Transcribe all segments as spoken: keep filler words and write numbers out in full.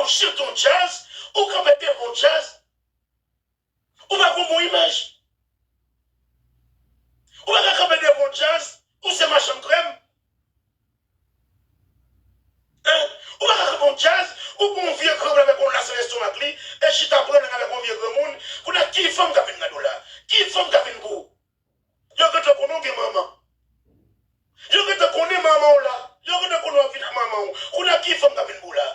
Chante yon djaz, ou kanpe devan yon djaz, ou pa gen yon bon imaj. Ou pa ka kanpe devan yon djaz, ou se machann krèm. Hein? Ou pa ka kanpe yon djaz, ou pran yon vye granmoun avèk yon las nan lestomak li, e chita pran lang avèk yon vye granmoun. Kounye a ki fanm k ap vin gade w la? Ki fanm k ap vin pou ou? Yo gentan konnen w gen manman. Yo gentan konnen manman w la. Yo gentan konnen w ap vin ak manman w. Kounye a ki fanm k ap vin pou w la?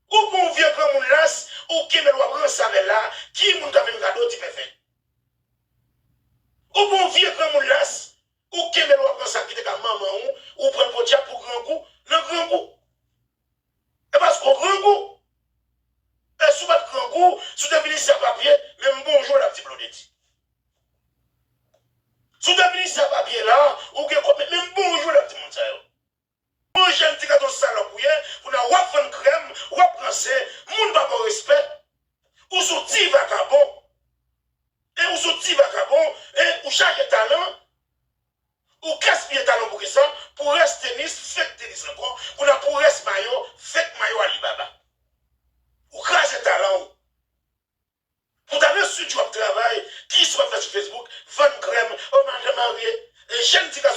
Ou pran yon vye granmoun las, ou kenbe l w ap ranse avè l la, ki moun k ap vin gade w ti fèfè? Ou pran yon vye granmoun las, ou kenbe l w ap ranse ak ki te ka manman w, ou pran l podyab pou grangou, nan grangou. E paske w grangou. E si w pa t grangou, si w te vin isi a papye, menm bonjou w t ap di blodeti. Si w te vin isi a papye la, ou gen kòb, menm bonjou w t ap di moun sa yo. Yon jèn ti gason salòp ou ye, kounye a w ap vann krèm, w ap ranse, moun pa ba w respè. Ou se yon ti vakabon. E ou se yon ti vakabon, e ou chaje talan, ou gaspiye talan pou kisa? Pou rès tenis, fake tenis ankò, kounye a pou rès mayo, fake mayo Alibaba. Ou kraze talan w. Pou w ta nan estidyo w ap travay, kisa w ap fè sou Facebook, vann krèm, o madan marye, e jèn ti gason